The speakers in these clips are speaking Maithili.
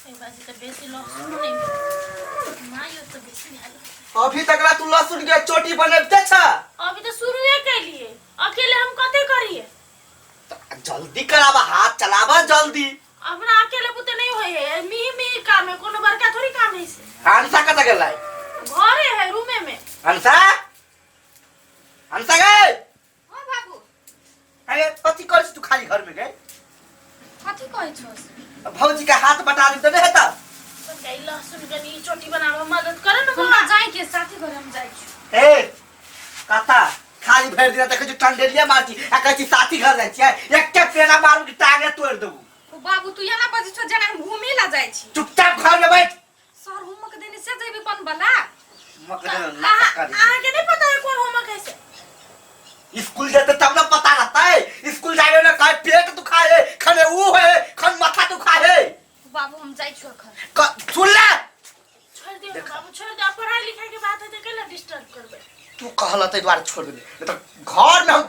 एहि बाजी तऽ बेसी लहसुन नहि मायो तऽ बेसी नहि आयल। अभी तक ला तू लहसुन के चोटी बनेबते छ। अभी तऽ शुरुए केलिए, अकेले हम कते करिए? जल्दी कराबा, हाथ चलाबा जल्दी। अपना अकेले बुते नहीं होय है, मिही मिही काम है, कोनो बड़का थोड़ी काम है से। हंसा कतऽ गेलै? घरे है, रूमे में। हंसा, हंसा गए। हाँ बाबू। अरे कथी करै छी तू खाली घर में गए? कथी कहै छौ? भौजी के हाथ बटा दी तऽ नहि हेतौ? कनका ई लहसुन कनी चोटी बनाबऽ मदद करे न। हमरा बौआ जाय के साथी घर हम जाइ छी। ए कता खाली भरि दिना देखै छी टंडेलिया मार छी आ कहै छी साथी घर जाइ छियै, एके पेना मारू कि टांगे तोड़ि देबू। ओ बाबू, तू एना बजै छौ जेना हम घूमे ला जाइ छी। चुपचाप घर में बैठ। सर होमवर्क देने से जेबी बनबला। मक देना नाटक करी। अहाँके नहीं पता है कौन होमवर्क है से? स्कूल जेते तब ना पता रहता है। स्कूल जाए ना कहे पेट दुखाए है, खने ऊ है, खन माथा दुखाए है। बाबू, हम जाइ छी अखन। सुन ले। छोड़ दियो ना बाबू, छोड़ दियो। पढ़ाई लिखाई के बात है तो कैला डिस्टर्ब करबे? तू कहला ताहि दुआरे छोड़ देली, नहीं तो घर में हम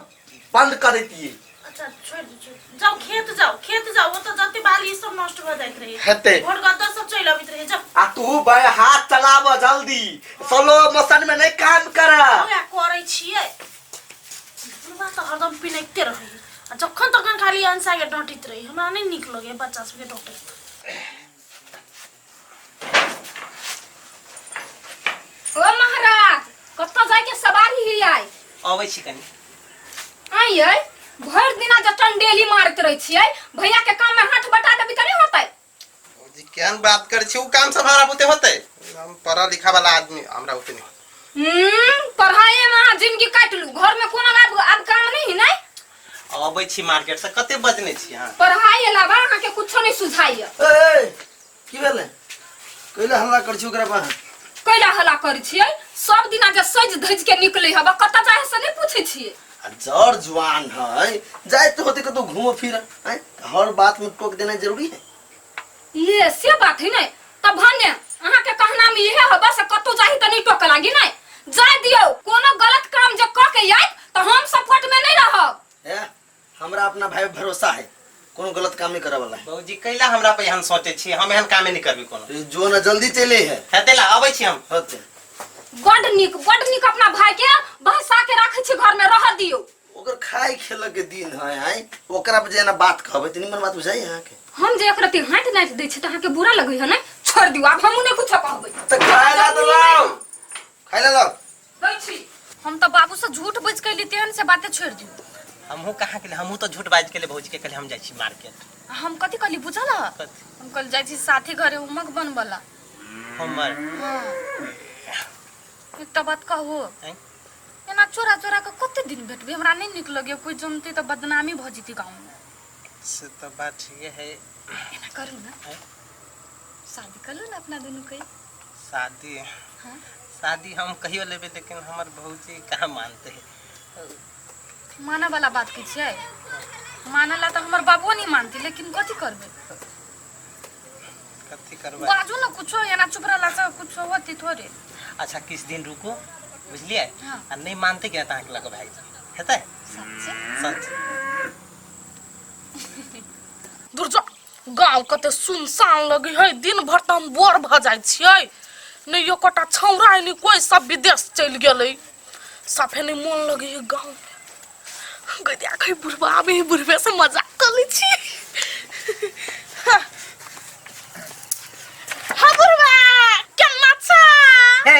बंद कर देतिए। अच्छा छोड़ दो, छोड़ दो। जाओ खेत जाओ, खेत जाओ, ओतऽ जते बाली सब नष्ट भऽ जाइत रहे। हेतै। भोट गद्दा सब चलि अबैत रहे, जाओ। आ तू बे हाथ चलाब जल्दी, स्लो मोशन में नहीं काम कर। ओएह करै छियै। बुढ़बा तऽ हरदम पिनैते रहै आ जखन तखन खाली अंशा के डँटैत रहै। हमरा नहि नीक लगैए बच्चा सबके डँटैत। ओ महाराज, कतऽ जाय के सवारी ही आइ? अबै छी कनी। आइ भरि दिना जे टंडेली मारैत रहै छियै, भैया के काम में हाथ बटा देबी तऽ नहि होतै? जी केहन बात करै छी, उ काम सब हमरा बुते होतै? हम पढ़ल लिखा वाला आदमी, हमरा बुते नहीं होतै। पढ़ाई में अहाँ जिंदगी काटि लू, घर में कोनो आब काम नहीं है नहीं? अबै छी मार्केट से, कते बजने छी अहाँ? पढ़ाई अलावा अहाँ के कुछो नहीं सुझाइए। ए की भेलै? कैला हल्ला करै छी ओकरा पर? कैला हल्ला करै छियै? सब दिना जे सजि धजि के निकलै हब, कतऽ जाइ से नहीं पूछै छियै? आ जर जुआन है, जाइत होते कतौ घूमो फिर, आँय? हर बात में टोक देना जरूरी है? ये से बात है नहीं तब भने अहाँ के कहना में इहे हब से कतौ जाही त नहीं टोक लागी? नहीं जाय दियौ, कोनो गलत काम जे क के आयत त हम सपोर्ट में नहीं रहब। ए हमरा अपना भाई पर भरोसा है, कोनो गलत काम नहीं करे वाला है। बाबूजी, कैला हमरा पर एहन सोचे छी? हम एहन कामे नहीं करबी कोनो। रे, जो ना जल्दी चले है। हेतै ला अबै छी हम। होते। बड नीक, बड नीक, अपना भाई के बहसा के राखै छी, घर में रह दियौ। ओकर खाए खेलक के दिन है, आय ओकरा पर जे एना बात कहबै त निमन बात बुझाइ अहाँके? हम जे एक रति हाथ नाचि दै छी तऽ अहाँके बुरा लगै है? नहि छोड़ दियौ, आब हमहूँ नहि कुछो कहबै। त खाए ला तो लाओ, खाए ला लाओ। दै छी। हम तऽ बाबू से झूठ बजि के तेहन से बाते छोड़ि दियौ। हमहूँ कहाँ के, हमहूँ तो झूठ बाजि के भौजी के कहले हम जाइ छी मार्केट। हम कथी कहली बुझल ह? कथी? हम कल जाइ छी साथी घरे होमवर्क बनबला। होमवर्क? हाँ। एकटा बात कहू? आँय? एना चोरा चोरा के कते दिन भेटबै? हमरा नहि नीक लगैए, कोइ जनतै तऽ बदनामी भऽ जेतै गाँवमे। से तऽ बात ठीके है। एना करू ने। आँय? शादी कर लू ने अपना दुनू के। शादी? हाँ। शादी हम कहियो लेबै, लेकिन हमर भौजी कहाँ मानते है। मानऽ वाला बात की छियै? मानऽ ला तऽ हमर बाबुओ नहि मानती, लेकिन कथी करबै? कथी करबै? बाजू ने कुछो, एना चुप रहला से कुछो होती थोड़े? अच्छा किछु दिन रुकू, बुझलियै? हाँ। आ नहि मानते कि तऽ अहाँके लऽ कऽ भागि जाउ, हेतै? सच्चे? सच। दूर जो, गाँव कते सुनसान लगे है। दिन भर तऽ हम बोर भऽ जाइ छियै। नहि एकोटा छौड़ा नहि कोइ, सब विदेश चलि गेलै। साफे नहि मोन लगे है गाँव में। गई देखै बुढ़बा आबै है, बुढ़बे से मजाक कऽ लै छी। हाँ। हाँ बुढ़बा, केना छा? हे,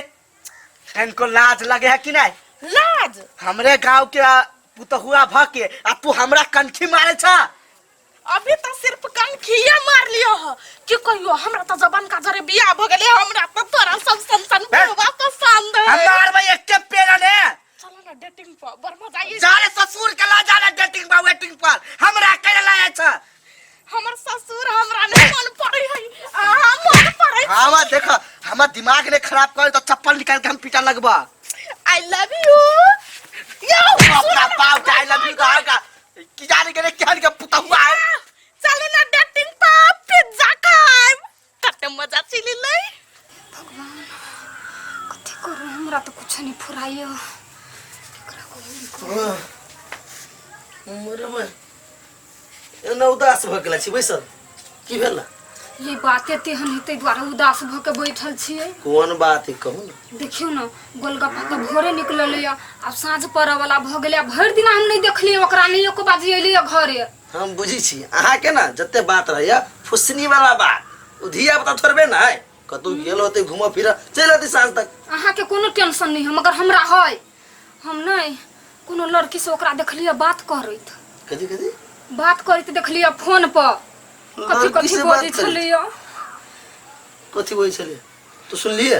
इनको लाज लगे है कि नहीं? लाज? हमरे गांव के पुतहुआ भ के आ तू हमरा कनखी मारे छा? अभी तो सिर्फ कनखिया मार लियो ह। की कहियो, हमरा तो जबान का जरे बियाह भ गेलै, हमरा तो तोरा सब सन सन बुढ़बा पसंद हम है। मारबै एके पेड़ा ने। चलो ना डेटिंग पर, बड़ मजा आई। जा रे ससुर के ला जा रे डेटिंग बा वेटिंग पर, हमरा करे ला छ। हमर ससुर हमरा नहीं मन पड़े है, आ मन पड़े। हमा देख, हमर दिमाग ने खराब कर तो चप्पल निकाल के हम पीटा लगबा। I love you यो। अपना बाप के I love you कहेगा की जाने के केहन के पुतहुआ है। चलू ना डेटिंग पर, पिज्जा खाएब, कते मजा चलि लै। भगवान, कथी करू? हमरा तऽ कुछो नहीं फुराइयो। केकरा कहू? मरबै एना उदास भऽ गेल छी बैसल, की भेल? ये बाते तेहन है ताहि दुआरे उदास भऽ के बैठल छियै। कोन बात है कहू ने। देखियौ ने, गोलगप्पा तऽ भोरे निकलल यऽ, आब साँझ पड़ऽ वाला भऽ गेलै, आ भरि दिना हम नहि देखलियै ओकरा, नहि एको बाजी एलै यऽ घरे। हम बुझै छी अहाँके ने जते बात रहैया फुसनी वाला बात, ओ धिया पुता थोड़बे ने है, कतौ गेल होतै घूमऽ फिरऽ, चलि अतै साँझ तक। अहाँके कोनो टेंशन नहि है, मगर हमरा है। हम नहि कोनो लड़की से ओकरा देखलियै बात करैत। कथी कथी? बात करैत देखलियै फोन पर, कथी लड़की कथी से बात बजै करैत? छलैया। कथी बजै छलै तू सुनलियै?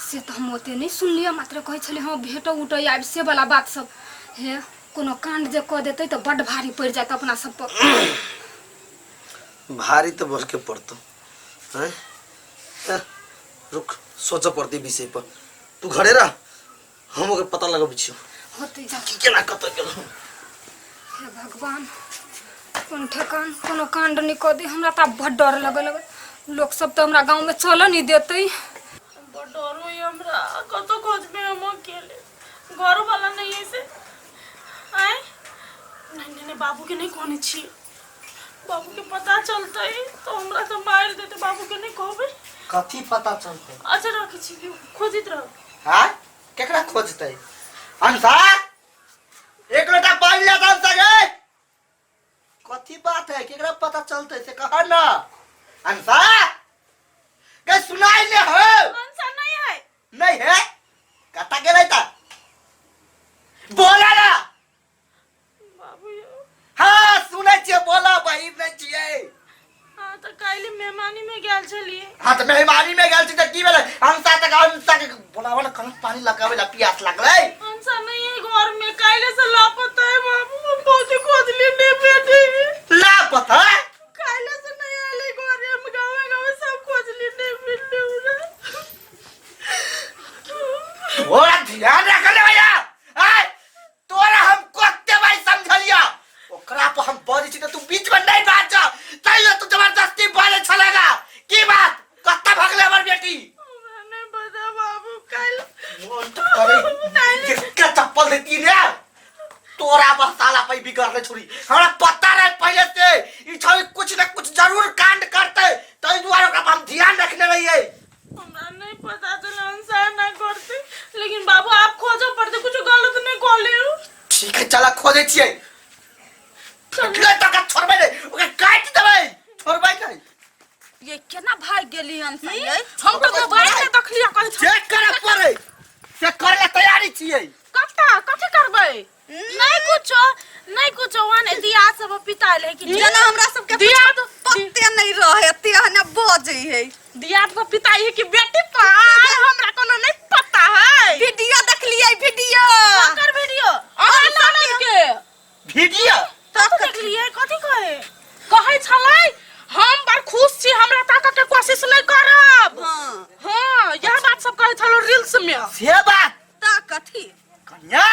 से तऽ हम ओते नहि सुनलियै, मात्र कहै छलै हँ भेटऽ उटऽ आबि से वाला बात सब। हे, कोनो कांड जे कऽ देतै तऽ बड्ड भारी पड़ि जायत अपना सब पर। भारी तऽ बढ़ के पड़तौ। हैं? रुक, सोचऽ पड़तै विषय पर। तू घरे रह, हम ओकर पता लगबै छियौ। होतै जा। की केना कतऽ गेलौ। हे भगवान, कोन ठेकान, कोनो कांड नहि कऽ दे। हमरा तऽ आब बड्ड डर लगऽ लगल, लोक सब तऽ हमरा गाँवमे चलऽ नहि देतै। बड़ डर होइए हमरा, कतऽ खोजबै हम अकेले, घरवाला नहीं है से। आँय, नहीं नहीं नहीं, बाबूके नहीं कहने छियै, बाबूके पता चलतै तऽ हमरा तऽ मारि देतै। बाबूके नहीं कहबै। कथी पता चलतै? अच्छा रखै छी, खोजैत रहब। हाँ, केकरा खोजतै? अंसा, एक लोटा पानि ले अंसा गे। कथी बात है, केकरा पता चलतै से कह ना। अंसा गे, सुनाई ले हो? अंसा नहीं है। नहीं है? कता गेलै ता बोला ना। बाबू यौ। हाँ सुनै छियै, बोला, बहिर नहि छियै। हाँ तऽ काल्हि मेहमानी में गेल छलियै। हाँ तऽ मेहमानी में गेल छी तऽ की भेलै? अंसा तक, अंसा के बोलावल ने, कनि पानी लगाबै ला प्यास लागलै। अंसा नहीं है घर में, काल्हि से लापता है बाबू, हम बहुत खोजली नहीं भेटे। लापता? काल्हि से नहीं आले घरे, हम गाँवे गाँवे सब खोजली नहीं मिलले हमरा। तोरा ध्यान रखले भैया, आय तोरा हम कते बार समझलिया, ओकरा पर हम बजै छी तऽ तू बीच में नहीं बाज, तैयो तू जबरदस्ती बाजै छलेगा। की बात, कत्ता भगले हमर बेटी? हमरा नहीं पता बाबू, काल्हि मोन तऽ करे के चप्पल देती रे तोरा, बस साला पे बिगड़ले छोरी। हमरा पता रहे पहले से ई छौरी कुछ न कुछ जरूर कांड करते, तै दुआरे ओकरा पर हम ध्यान रखने रहिए। हमरा नहीं पता चला, अंसा ना करते, लेकिन बाबू आप खोजो पड़ते, कुछ गलत नहीं कहले हो। ठीक है, चला खोजै छियै। फेकले तक छोड़बै नै, ओकरा काटि देबै, छोड़बै नै। ये केना भाग गेली अंसा ये? हम तो मोबाइल में देखलियै कहै जे करऽ पड़ै से करै ला तैयारी छियै। कत्ता कथी करबै? नहीं कुछो, नहीं कुछो, वहां दिया सब पितायल है कि जेना हमरा सबके दिया पत्ते नहीं रहे तेहने बजै है। दिया तो पिताई है कि बेटी पर, हमरा कोनो नहीं पता है। वीडियो देखलियै, वीडियो। कर वीडियो अहाँ ननद के वीडियो कथी देखलियै? कथी कहे कहै छलै? हम बड़ खुश छी, हमरा ताकऽ के कोशिश नहीं करब। हाँ। हाँ, यह बात सब कहै छलो रील्स में। से बात? ता कथी? कन्या,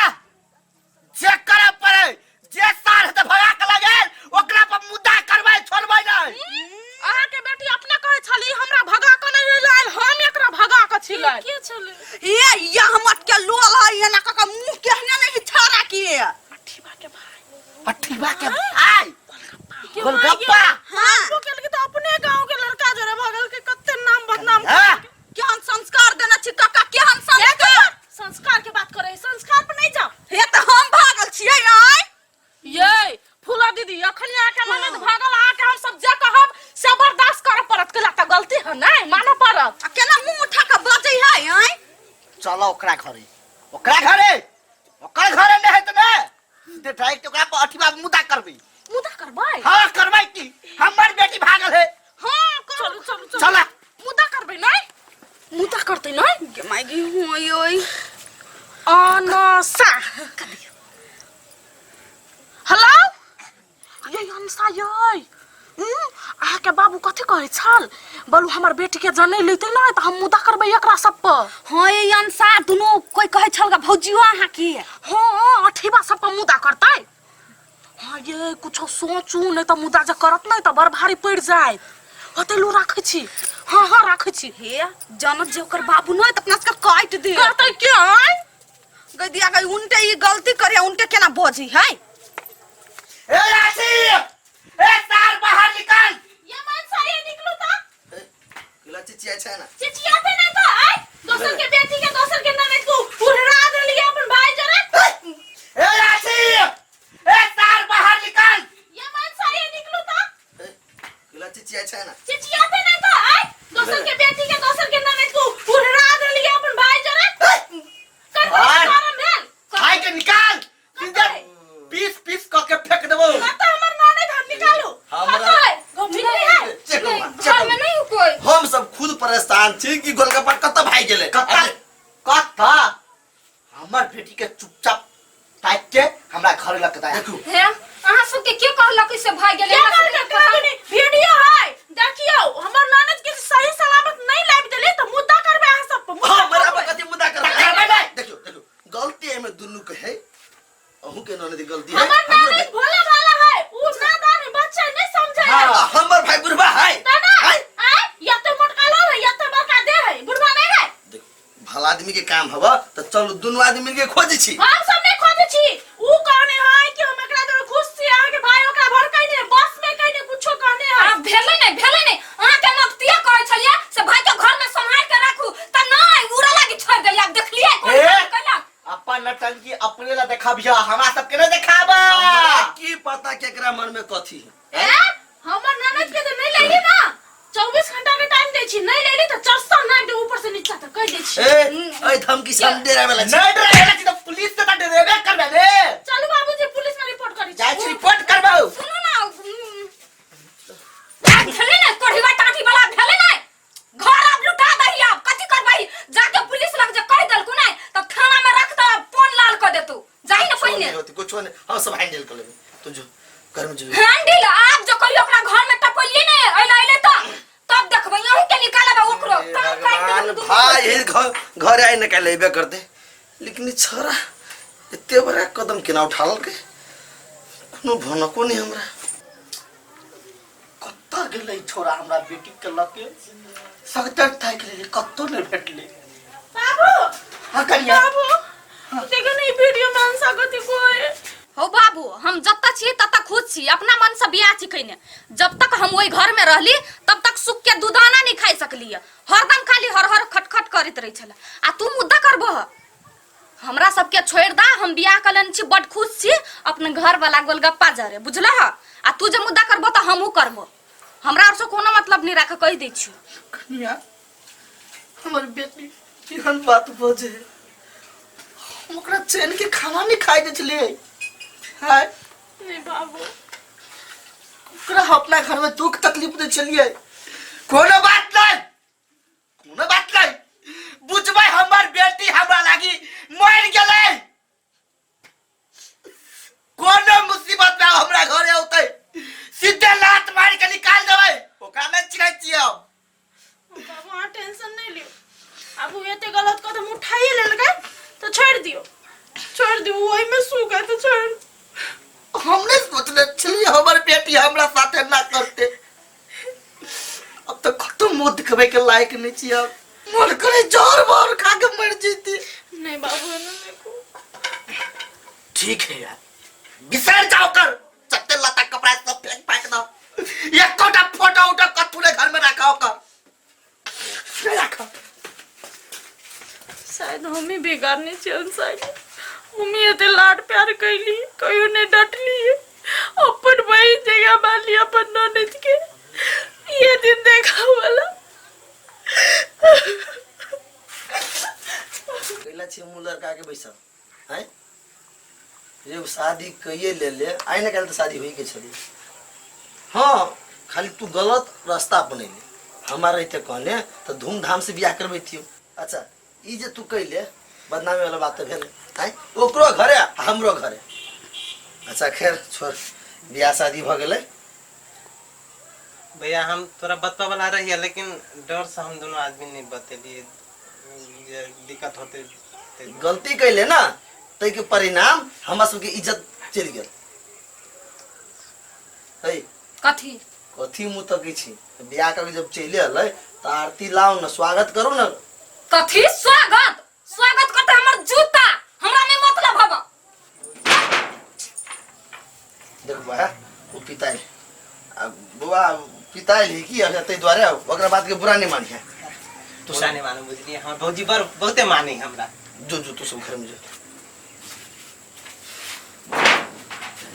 जे करऽ पड़ै, जे सार हेतै भगा के लगेल, ओकरा पर मुद्दा करबै, छोड़बै नै। अहाँ के बेटी अपने कहै छली हमरा भगा के नहीं लायल, हम एकरा भगा के छिलै। के छलै? ये ये हमर के लोल है, एना क के मुंह केहने नहीं छाड़ा के। अठीबा के भाई। अठीबा के भाई गोलगप्पा। हाँ। वो केल के तो अपने गांव के लड़का जोरे भगल के कते नाम बदनाम। हाँ? केहन संस्कार देने छी काका, केहन संस्कार? संस्कार के बात करे, संस्कार पर नहीं जाओ। हे तऽ हम भागल छियै आय। ये फूला दीदी, अखन आके ननद भागल, आके हम सब जे कहब से बर्दाश्त करे पड़त, केला त गलती है नहीं मानऽ पड़त। आ केना मुंह उठा के बजै है आय? चलो ओकरा घरे, ओकरा घरे, ओकर घरे नहीं है त ने डायरेक्ट ओकरा पर अठीबा मुद्दा करबै। मुदा करबै? हाँ करबै, की हमर बेटी भागल है। हाँ चलू चलू चलू। चला। मुदा करबै नहीं, मुदा करतै नहीं। गे माय गे, होय ओय। अनसा, हेलो, ये अनसा, ये अहाँके बाबू कथी कहै छल? बोलू, हमर बेटी के जनै लेतै नहि तऽ हम मुदा करबै एकरा सब पर। हाँ ये अंसा दुनू कोई कहै छल गा भौजियो अहाँ के। हाँ, अठीबा सब पर मुदा करतै। हाँ ये कुछो सोचू, नहीं तऽ मुदा जे करत नहि तऽ बड़ भारी पड़ि जायत। ओते लू राखै छी। हाँ हाँ राखै छी। हे जानत जे ओकर बाबू नहीं त अपना सबके काटि दे। कहतै के आय? गई दिया गई, उनटे ई गलती करे, उनटे केना बजी है? ए राशि, ए सार बाहर निकल। ये मन सा ये निकलू ता। चिचिया छै ना चिचियाते नहीं तो आय दोसर के बेटी के दोसर के ननद को उड़रा देलिए अपन भाई जरे ए राशि ए तार बाहर निकाल ये मन सही निकलू तो कैला चिचिया छै ना चिचियाते नहीं तो आय दोसर के बेटी के दोसर के ननद को उड़रा देलिए अपन भाई जरे कर बाहर। शरम भेल खाई के निकाल सीधे पीस पीस क के फेंक देबो कत हमर ननद हम निकालू हमरा- कत है घुमिली है चेक नहीं, करू, घर चेक में करू। नहीं हो कोई हम सब खुद परेशान छी कि गोलगप्पा कत भाग गेलै कत्ता कत्ता हमर बेटी के चुपचाप ताकि के हमरा घर लग के देखू हे अहाँ सबके के कहलक से भाग गेलै क्या हमरा कर सबके पता के वीडियो है देखियो हमर ननद के सही सलामत नहीं लाबि देले त मुद्दा करबे अहाँ सब पर मुद्दा हाँ बराबर करबै। कथी मुद्दा करबै करबै नहि। देखियो देखियो गलती एमे दुनू के है अहू के ननद के गलती है हमर हमरो ननद भोला भाला है उ नादान है बच्चा नहीं समझे है हाँ, हमर भाई बुढ़वा है त ना है। आय या तो मोटका लोल है या तो बड़का दे है बुढ़वा नहीं है देखो भला आदमी के काम हवा तो चलू दुनू आदमी मिलके खोजे छी हम सब नहीं खोजे छी उ कहने है कि हम एकरा दर खुश छी अहाँ के भाई ओकरा भड़कै ने बस में कहीं ने कुछो कहने है आब भेलै नहि भेलै नहि अहाँके हम अबतिया कहै छलियै से भाई के घर में सम्हारि के राखू तऽ नहि उड़ऽ लागी छोड़ि देलियै आब देखलियै कोन ए? काम केलक अपन नटंकी अपने ला देखाबिया हमरा सबके नहीं देखाबा हमरा की पता केकरा मन में कथी है ए हमर ननद के तो नहीं लेली ना 24 घंटा के टाइम दै छी नहीं लेली तो चरसा नाक दे ऊपर से नीचा तक कह दै छी ए ए धमकी से हम डरावे ला छी। नहीं डरेला छी तो पुलिस से तो डरेबे करबे रे चलू बाबूजी पुलिस में रिपोर्ट करी जाइ छी रिपोर्ट करबौ सुनू ना भेलै ने कोढ़िवा टाटी वाला भेलै ने घर आब लुटा दही आब कथी करबही जाके पुलिस लग जे कहि देलकू ने तब थाना में रख दऽ पोन लाल कऽ देतू जाही ने कुछो पहिने नहीं होती कुछो नहीं हम सब हैंडल कर लेबे तू जो घर में जो हैंडल आब जो कहियो ओकरा घर में टपलिए ने अइले अइले तऽ तब देखबै अहूँ के निकालब ओकरो हे कान काटि भगवान देबै दुनू भाई हे घर घर आइ न काल्हि अयबे करते लेकिन ई छोरा एते बड़ा कदम केना उठालकै कोनो भनको नहि हमरा कतऽ गेलै छोरा हमरा बेटी के लऽ के सगतर थाकि लेली कतौ नहि भेटलै बाबू हाँ कनिया बाबू देखो नहीं वीडियो में अंसा कथी कोई हो बाबू हम जब तक छी तब तक खुश छी अपना मन से बियाह छी कइने जब तक हम ओहि घर में रहली तब तक सुख के दूधाना नहीं खाइ सकली हरदम खाली हर हर खटखट करैत रहै छल आ तू मुद्दा करबह हमरा सबके छोड़ि दा हम बियाह कऽ लेने छी बड खुश छी अपने घर वाला गोलगप्पा जरे बुझलह आ तू जे मुद्दा करबो तऽ हमहूँ करबो हमरा आर से कोनो मतलब नहीं राख कहि दै छियौ कनिया हमर बेटी केहन बात बजे हम ओकरा चैन के खाना नहीं खाइ दै छलियै हाय नहीं बाबू ओकरा हम अपना घर में दुख तकलीफ दै छलियै कोनो बात नहीं कोनो बात नहीं बुझबै हमर बेटी हमरा लागी मरि गेलै कोनो मुसीबत में हमरा घरे औतै सीधे लात मारि के निकाल देबै ओकरा नहि चिन्है छियै हम बाबू अहाँ टेंशन नहीं लियो आब उ एते गलत कदम उठाइए लेलकै तो छोड़ दियो छोड़ दियो ओहि में सुख है तो छोड़ हम नहीं सोचने छलियै हमर बेटी हमरा साथे ना करते अब तो कतो मुंह दिखबै के लायक नहीं छी अब मन करे जहर बहर खा के मर जैती नहीं बाबू ना देखो ठीक है यार बिसर जाओ कर चट्टे लता कपड़ा सब फेंक फेंक दो एकोटा फोटो उटो कथू ने घर में रखा कर नहीं रखा शायद हम ही बिगाड़ने छियै शायद मम्मी एते लाड प्यार कैली कहियो नहीं डटली अपन बहिन जगह मानली अपन ननद के ये दिन देखा वाला कैला छी मुँह लड़का के बैसल आँय रे शादी कइए ले ले आइ ने काल्हि तऽ शादी होइके छलै हाँ खाली तू गलत रास्ता अपनेले हमरा रहिते कहने तऽ धूमधाम से बियाह करबैतियौ अच्छा ई जे तू कैले बदनामी वाला बात तऽ भेलै आँय ओकरो घरे आ हमरो घरे अच्छा खैर छोड़ बियाह शादी भऽ गेलै भैया हम तोरा बतबा वाला रहिए लेकिन डर से हम दोनों आदमी नहीं बतेलिए जे दिक्कत होते ते गलती कैले ना ताहिके परिणाम हमरा सबके इज्जत चलि गेल है कथी कथी मुँह तकै छी बियाह करके जब चलि एलै तऽ आरती लाउ ने स्वागत करू ने कथी स्वागत स्वागत करते हमर जूता हमरा नहीं मतलब हब देख बा ओ पिता आ बौआ पिताइल है कि अभी ताहि दुआरे ओकरा बात के बुरा नहीं मानिहे। तू बुरा नहीं मानो, बुझलिए? हमर भौजी बड़ बहुते माने हमरा। जो जो तू सब घर में जो,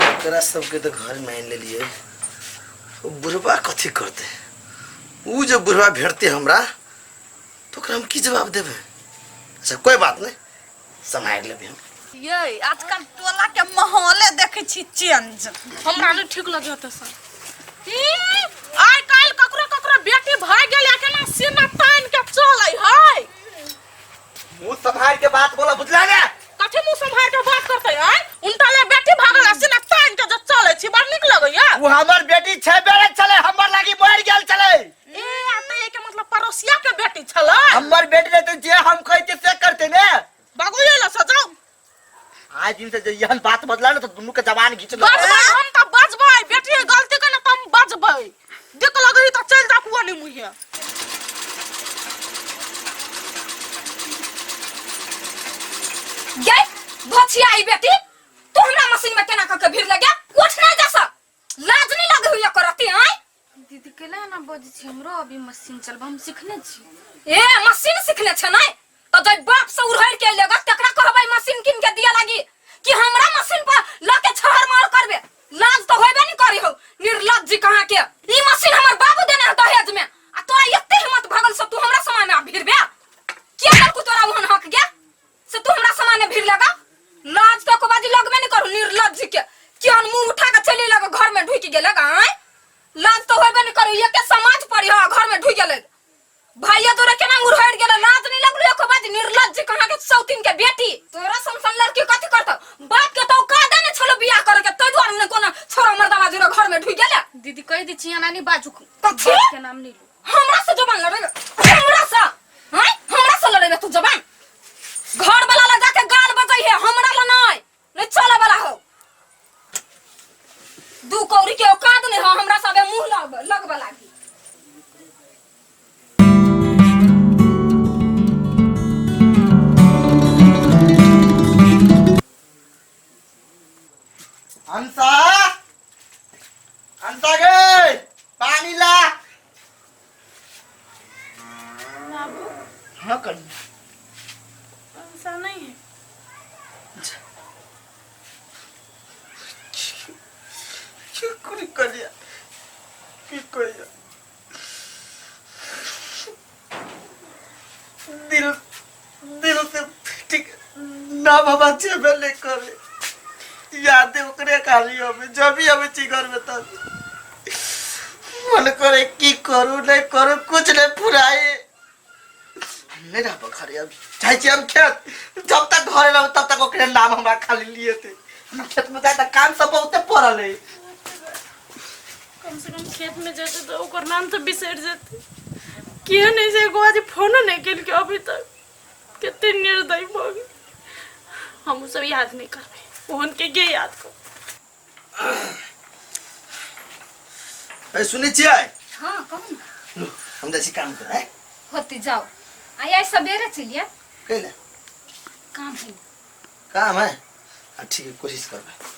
एकरा सबके तो घर में आनि लेलिए। ओ बुढ़बा कथी करते? उ जे बुढ़बा भेटते हमरा तो ओकरा हम की जवाब देबै? अच्छा कोई बात नहीं, सम्हारि लेबै हम। ये आजकल टोला के माहौले देखै छी चेंज। हमरा नहीं ठीक लगे होते सर। आइ काल्हि ककरो ककरो बेटी भए गेल या केना सीना तानि के चलै है। मुंह सम्हार के बात बोला, बुझला ने? कथी मुंह सम्हार के बात करते है? उनटा ले बेटी भागल आ सीना तानि के जे चलै छी, बड़ नीक लगैया। उ हमर बेटी छै बेरे छलै, हमर लागी मरि गेल छलै। ए आ तऽ एके मतलब पड़ोसिया के बेटी छलै। हमर बेटी रहते जे हम कहते से करते ने। बाबू ये ला सजाओ। आज दिन से जे एहन बात बदला ने तो दुनू के जबान घींच लेबै। बजबै हम तऽ बजबै, बेटी के गलती केने तऽ हम बजबै। देख लगही तऽ चलि जा कुआ नहीं मुहे। गे भछिया ई बेटी, तू हमरा मशीन में केना कऽ के भीड़ लगे? उठ ना जा सक, लाज नहीं लगे हुई करती आय? दीदी केला ना बजै छी, हमरो अभी मशीन चलबा हम सीखने छी। ए मशीन सीखने छै नहीं तो जब बाप से उड़हर के लेगा तकरा कहबै मशीन किन के दिया लागी कि हमरा मशीन पर ल के छहर मार करबे? लाज तो होबे नहीं करी हो निर्लज्ज कहाँ के। ई मशीन हमर बाबू देने है दहेज में, आ तोरा एते हिम्मत भगल से तू हमरा सामान में भिड़बे? किया लड़कू तोरा ओहन हक गे से तू हमरा सामान में भीड़ लगा? लाज तो बाजी लगबे नहीं करू निर्लज्ज के। केहन मुंह उठा के चली लगा घर में ढुकि गेलक आय? लाज तो होबे नहीं करू, एके समाज पर ह घर में ढुकि गेलक। भैया तोरा केना उड़हड़ गेल, लाज नहीं लगलो एको बाजी निर्लज्ज कहाँ के सौतीन के बेटी। तोरा सन सन लड़की कथी करत? बाप के तो का देने छलो बियाह करे के, तै दुआरे ने कोनो छोरा मर्दावा जोरा घर में ढुकि गेल। दीदी कहि दै छी एना नहीं बाजू, कथी? बाप के नाम नहीं लू। हमरा से जबान लड़ेबे? हमरा से हैं? हमरा से लड़ेबे तू जबान? घर वाला लगा के गाल बजै है, हमरा ला नहीं, नहीं चले वाला हो। दू कौड़ी के औकात नहीं हो, हमरा सबे मुंह लगबे लागी। अंसा, अंसा गे, पानी ला। बाबू। हाँ कन्या। अंसा नहीं है। की करी कन्या, की करिया? दिल दिल से ठीक ना बाबा जेबे नहीं करे, याद ओकरे खाली हमें जब भी हमें छी घर में तब मन करे की करू नहीं करू, कुछ नहीं पुराए। हम नहीं रहब घरे अभी, जाइ छी हम खेत। जब तक घरे रहब तब तक ओकरे नाम हमरा खाली लिए थे। हम खेत में जाए त काम सब बहुते पड़ल है। कम से कम खेत में जाते तो ओकर नाम तो बिसर जेते। किया नहीं से एगो आज फोनो नहीं केलकै अभी तक, कते निर्दयी भऽ गेल। हम सब याद नहीं करबै, ओहन के के याद कर। ए सुनै छियै? हाँ कहू ना। लो, हम जाइ छी काम करे। होती जाओ, आइ सवेरे चलिए। कैले? काम है। काम है? हाँ ठीक है, कोशिश करबै।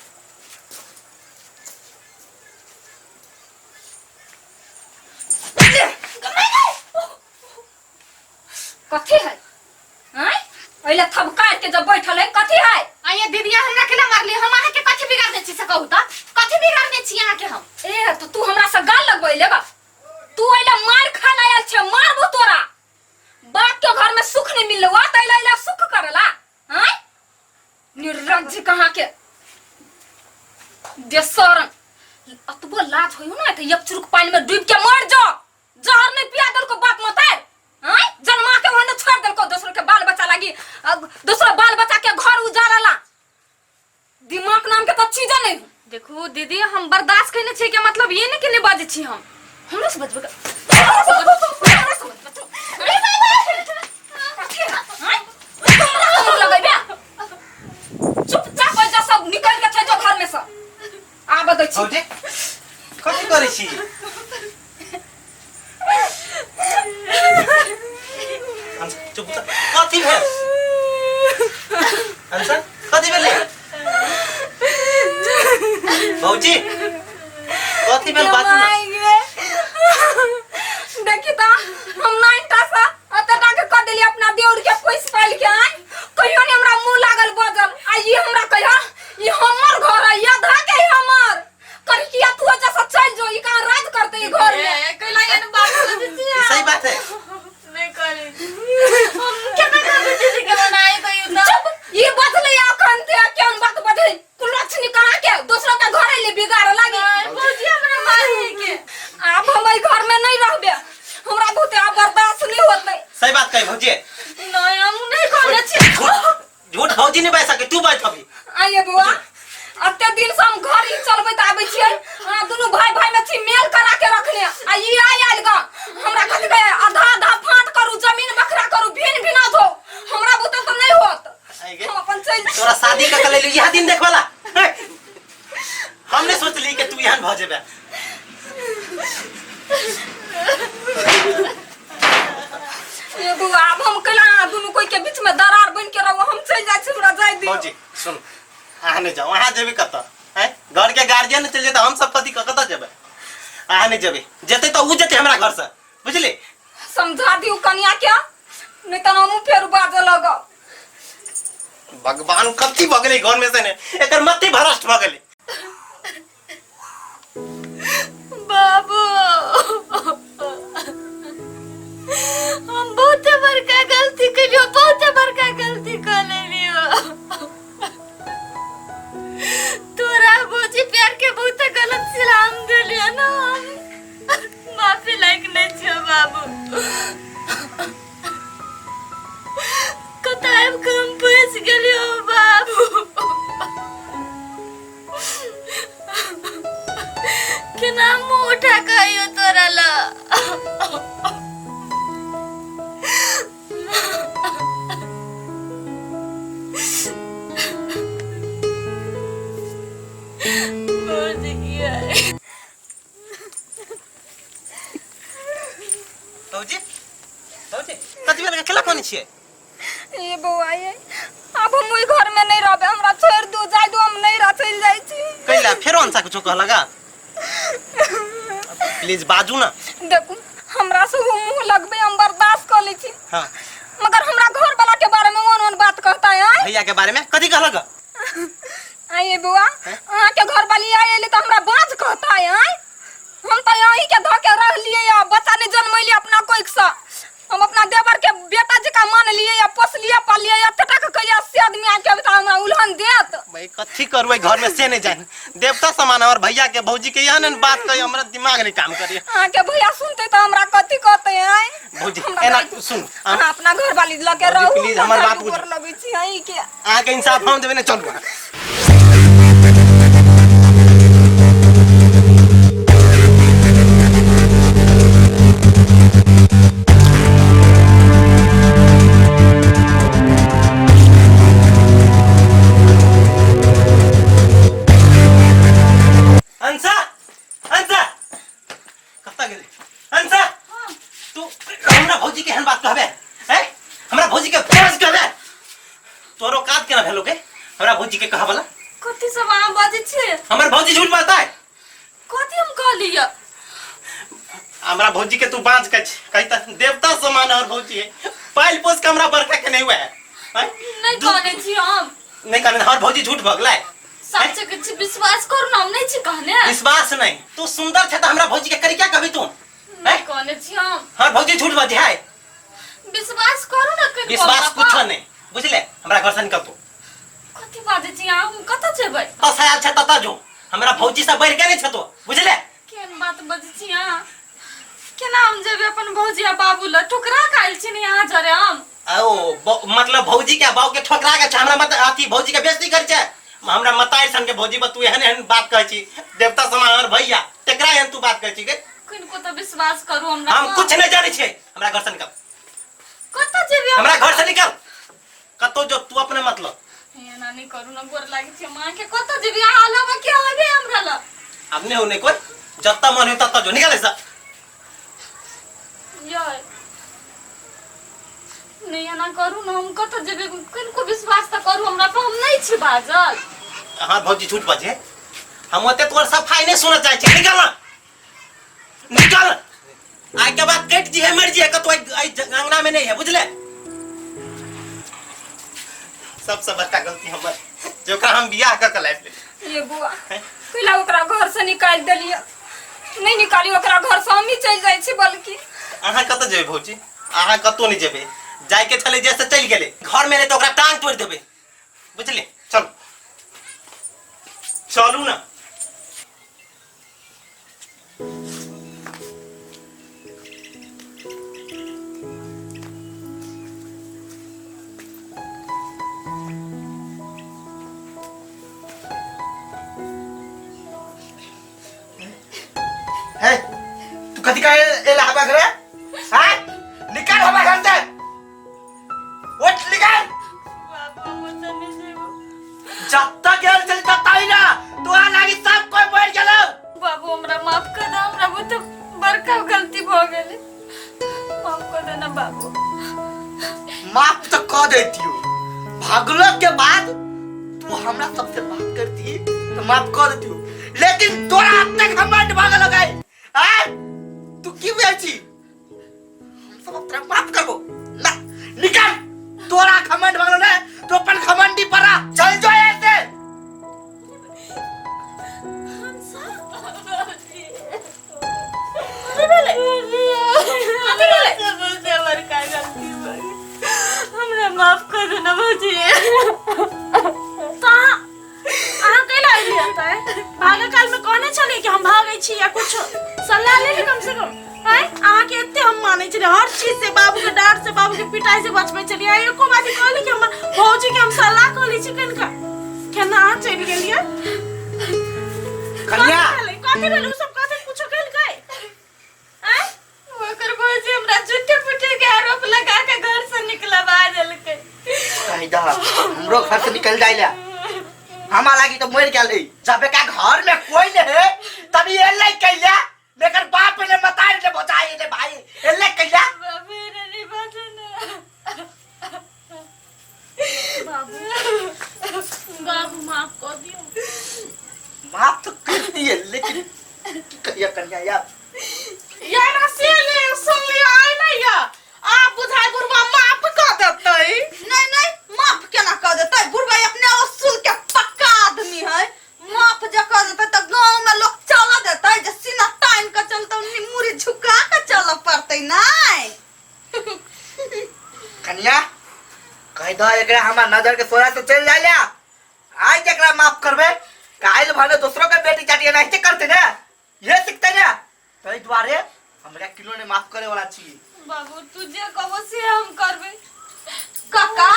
कथी है आय? ओइला थपकार के जब बैठल है कथी है? आइए दीदी हमरा केना मारली? हम अहाँ के कथी बिगाड़ने छी से कहू त, कथी बिगाड़ने छी अहाँ के हम? ए तो तू हमरा से गाल लगबै लेबा? तू ओइला मार खा लायल छे, मारबो तोरा। बाप के घर में सुख नहीं मिललो त अइला अइला सुख करला आय? निर्लज्ज कहाँ के बेशरम। अतबो लाज होयो ना त एक चुरुक पानी में डूब के मर जाओ। जहर नहीं पिया देलको बाप मतार आय? जन्मा के ओहने छोड़ देलको दोसर के बाल बच्चा लागी, अब दोसर बाल बच्चा के घर उजाड़ला। दिमाग नाम के तो चीज नहीं। देखू दीदी हम बर्दाश्त कइने छी के मतलब ये नहीं कि नहीं बाजै छी हम। हमरा से बजबै के- हमरा से बजबै, हमरा से बजबै तू। अरे बाबा! कथी है? आँय? हमरा से मुँह लगैबे? चुपचाप एहिजा सब निकल के चलि जाओ घर में से। आबऽ दै छी। भौजी कथी करै छी? अंश, चुप चुप। कथी भेल अंश? कथी भेलै भौजी? कथी भेल बाजू ना। इहा दिन देख वाला। हमने सोचली कि तू एहन भ जेबे। एगो आब हम कैला अहाँ दुनू कोई के बीच में दरार बन के रहू, हम चलि जाइ छी, हमरा जाय दियौ। भौजी सुन, अहाँ नहीं जाओ, अहाँ जेबे कतऽ? हैं, घर के गार्जियन चलि जेतै, हम सब कथी कतऽ जेबै? अहाँ नहीं जेबै, जेतै तऽ उ जेतै हमरा घर से, बुझली? समझा दियौ कनिया के, नहीं तऽ हमहूँ फेर बाजऽ लगब। भगवान कथी भऽ गेलै घर में से ने, एकर मति भ्रष्ट भऽ गेलै। बाबू हम बहुत बड़का गलती कलियो, बहुत बड़का गलती कर लेलियो। तोरा भौजी प्यार के बहुत गलत सलाम देलियो ना, हम माफी लायक नहीं छियो बाबू। कतऽ आबि कऽ हम फँसि गेलियो बाबू, केना मुँह उठा कऽ आइयो तोरा लग। भौजी किया भौजी, भौजी कथी भेल? केला कोन छियै? ये बौआ ये, आब हम ओहि घर में नहीं रहबे, हमरा छोड़ दू, जाय दू, हम नहीं रह, चलि जाइ छी। कैला फेरो अंसा कुछो कहलगा? प्लीज बाजू ना। देखू हमरा से वो मुंह लगबे हम बर्दाश्त कर लै छी। हाँ। मगर हमरा घर वाला के बारे में ओन ओन बात कहता है। आय? भैया के बारे में कथी कहलक? आइए बौआ, अहाँ के घर वाली आइ एली तऽ हमरा बाँझ कहता है। आय हम तऽ अहीं के धऽ के रहलियै आ बच्चा नहि जन्मैलियै अपना कोइख से, हम अपना देवर के बेटा जकाँ मानलियै आ पोसलियै पाललियै, एते टा के कहिया से आदमी आके अभी तक हमरा उल्हन देत। भाई कथी करू घर में से नहीं जान, देवता समान और भैया के भौजी के एहन एहन बात कही हमरा दिमाग नहीं काम करिए। अहाँ के भैया सुनते तऽ हमरा कथी कहते? आय भौजी हमरा एना जाय- सुन, अहाँ अपना घर वाली लऽ के भौजी, रहू, प्लीज, हमर बात गोर बुझू। लगै छी अहीं के। अहाँ के इंसाफ हम देबै ने, चलू अहाँ। अंसा, अंसा, कतऽ गेलै अंसा? तू हमरा भौजी के एहन बात कहबे? हैं, हमरा भौजी के फर्ज कहबे? तोरो काज केना भेलो के हमरा भौजी के कहा वाला? कथी सब अहाँ बजै छियै? हमर भौजी झूठ बाजता है। कथी हम कहलियै? हमरा भौजी के तू बाँझ कह कही त देवता समान और भौजी है, पाइल पोस के हमरा बरखा के नहीं हुआ है। हैं? नहि कहने छी हम। नहीं कहने, हमर भौजी झूठ भगलै। सच के छी, विश्वास करू ना, हम नहि छी कहने। विश्वास नहीं, तू सुंदर छै त हमरा भौजी के करी क्या कभी तू? नहि कहने छी हम। हमर भौजी झूठ बजे है। विश्वास करू ना कनिको विश्वास हमरा पर। कुछ नहीं, बुझले? हमरा घर से निकल तू। कथी बाजै छी अहाँ? हम कतऽ जेबै? तस आयल छै ततऽ जो, हमरा भौजी से बढ़ि के नहीं छै तू, बुझले? केहन बात बजै छी अहाँ? केना हम जेबै अपन भौजी आ बाबू लग? ठुकरा के आयल छी ने अहाँ जरे हम। ओ मतलब भौजी के बाबू के ठोकरा के छै, हमरा मत अथी भौजी के बेइज्जती करै छै। हमरा मताई सन के भौजी पर तू एहन एहन बात कहै छी, देवता समान हमर भैया तेकरा एहन तू बात कहै छी गे? किनको तऽ विश्वास करू हमरा हम पर। कुछ नहीं जानै छियै, हमरा घर से निकल। कतऽ जेबै हम? हमरा घर से निकल, कतौ जो तू अपने मतलब। एना नहि करू ना, गोर लागै छी हम अहाँके। कतऽ जेबै अहाँ अलावा के आबे हमरा लग? अब नहीं हो नहीं कोई, जत्ता मन हो तत्ता जो, निकल ऐसा। यार नहीं एना करू ना, हम कतऽ जेबै? किनको विश्वास तऽ करू हमरा पर, हम नहि छी बाजल। हाँ भौजी झूठ बजे, हम ओते तोर सफाई नहीं सुनऽ चाहै छी, निकल ना, निकल। आइ के बाद कटि जी है मर जी है कतौ अंगना में नहीं है, बुझले? सबसे बड़का गलती हमर जोकरा हम बियाह कऽ के लाबि लेली। ये बुआ कैला ओकरा घर से निकालि देलियै? नहीं निकाली ओकरा घर से, हम ही चलि जाइ छी बल्कि। अहाँ कतऽ जेबै भौजी? अहाँ कतौ नहीं जेबै, जाय के छलै जैसे चलि गेलै, घर में एलै तऽ ओकरा टांग तोड़ि देबै, बुझलियै? चलू चलू ना। हे तू कथी का एला हवा घरे? हां निकाल हवा घर से, उठ निकाल। जब तक बड़का गलती भऽ गेलै माफ कऽ देना बाबू माफ तो कह देती भागलो के बाद तू हमरा सबसे बात करती तो माफ कर देती लेकिन तोरा अब तक घमंड भागल लगाई आय तू की बुझै छी हम सब अब तोरा माफ करबो ना निकल तोरा घमंड भागल ना तो अपन घमंडी परा चल जो ऐसे हमरा माफ कर देना भौजी तऽ अहाँ कैला अयलियै एतऽ भागे काल में कहने छलियै कि हम भागै छी या कुछ सलाह लेली कम से कम आँय अहाँके एते हम मानै छलियै हर चीज से बाबू के डांट से बाबू के पिटाई से बचबै छलियै आइ एको बारी कहली कि हमर भौजी के हम सलाह कहली छी कनिका केना अहाँ चलि गेलियै कन्या कथी भेलै कथी भेलै उ सब कथी कुछो केलकै आँय ओकर भौजी हमरा झूठे फूटे के आरोप लगा के घर से निकलवा देलकै कही दा हमरो घर से निकल जाइला हमा लागी तो मर गेल है जब का घर में कोई नहीं है तभी एले कैला मेकर बाप ने मताई ने बचाई ने भाई एले कैला बाबू रे रे बाजू ना बाबू बाबू माफ कऽ दियौ माफ तो कर दिए लेकिन की कहिया कन्या यार यार से ले सुन लिया आइ नहीं या आप बुझाय बुढ़वा माफ कऽ देतै नहीं नहीं माफ केना कर देतै बुढ़बा अपने उसूल के पक्का आदमी है माफ जे कर देतै तऽ गाँव में लोग चल देतै जे सीना तान के चलतै मुड़ी झुका के चलऽ पड़तै नहीं कन्या कह दो एकरा हमार नजर के सोरा से चल जाइला आज एकरा माफ करबे काइल भने दूसरों के बेटी चाटी एनाहिते करते ना ये सीखते ना तई दुआरे हमरा किलो ने माफ करे वाला छी बाबू तू जे कहबो से हम करबे काका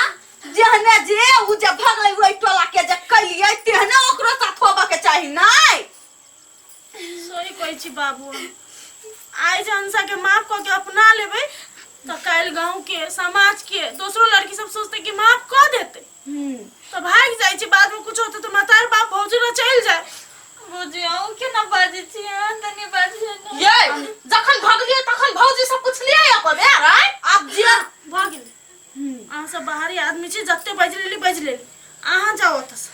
जेहने जे उ जे भगलै ओहि टोला के जे कैलियै तेहने ओकरो साथ होबऽ के चाही नहीं सही कहै छी बाबू आइ जे अंशा के माफ कऽ के अपना लेबै तऽ काल्हि गाँव के समाज के दोसरो लड़की सब सोचतै कि माफ कऽ देतै तऽ भागि जाइ छै बाद में कुछ होतै तऽ मतार बाप भौजी लग चलि जाय भौजी अहूँ केना बाजै छी अहाँ तऽ नहि बाजियै ने ये जखन भगलियै तखन भौजी से पुछलियै अपन यार आय आब जे भऽ गेलै अहाँ सब बाहरी आदमी छी जते बाजि लेली बाजि लेली अहाँ जाउ ओतऽसँ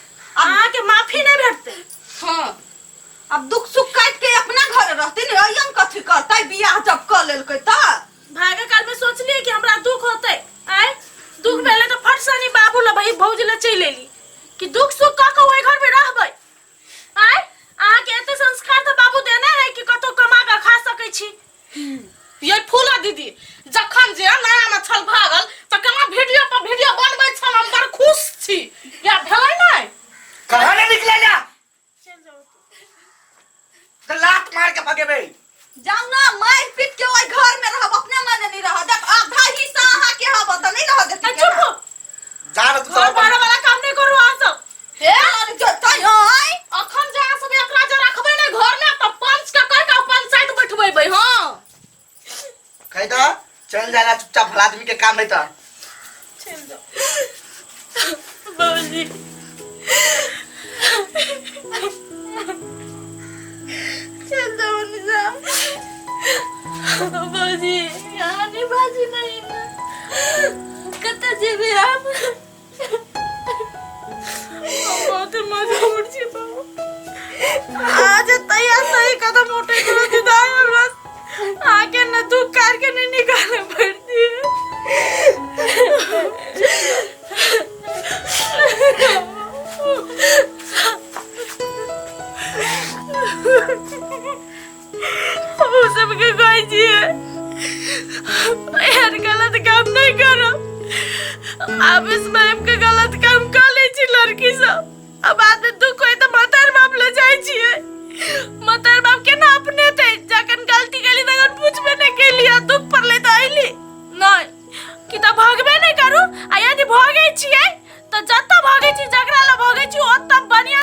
अहाँके माफी नहि भेटतै हाँ अब दुख सुख काटि के अपना घर रहते ने अयन कथी करतै बियाह जब कऽ लेलकै तऽ भागे काल में सोचलियै कि हमरा दुख होतै आय दुख भेलै तऽ फट सनी बाबू ल भाई भौजी ल चलि एली कि दुख सुख कऽ कऽ ओहि घर में रहबै आय अहाँके एते संस्कार तऽ बाबू देने है कि कतौ कमा कऽ खा सकै छी ये फूला दीदी जखन जे नया में छल भागल तऽ केना वीडियो पर वीडियो बनबै छल हम बड़ खुश छी या भेलै नहि कहाँ ने निकले ना चलि जाउ तो लात मार के भगेबे जाउ ना मारि पीट के ओहि घर में रहब अपने मने नहीं रह देब आधा हिस्सा अहाँ के हब तऽ नहीं रह देती आ, चुप हो जा रह तू घर सब बारे वाला काम नहीं करू अहाँ सब हे जतै आय अखन जे अहाँ सब एकरा जे रखबै ने घर में तऽ पंच के कहि के पंचायत बैठबेबै हाँ कह दो चल जाला चुपचाप भला आदमी के काम है तो चलि जाउ बाबूजी चल जाओ निशा बाबूजी यहाँ नहीं बाजी नहीं ना कतऽ जेबै आप हम बहुत मजबूर छी बाबू आज तैयार सही कदम उठे के दिदाई हमरा आके न दुख कार के नहीं निकाले पड़ती है हम सबके कहै छियै एहन गलत काम नहीं करो आब इस टाइम के गलत काम कर लै छी लड़की सब आ बाद में दुख होय तऽ मतार बाप ले जाइ छियै मतार बाप केना अपनेतै जखन गलती केली तखन पूछबे नहि केली आ दुख पड़लै तऽ अयली नहि कि तऽ भगबे नहि करू आ यदि भगै छियै तऽ जतऽ भगै छी जकरा लग भगै छी ओतऽ बढ़िआँ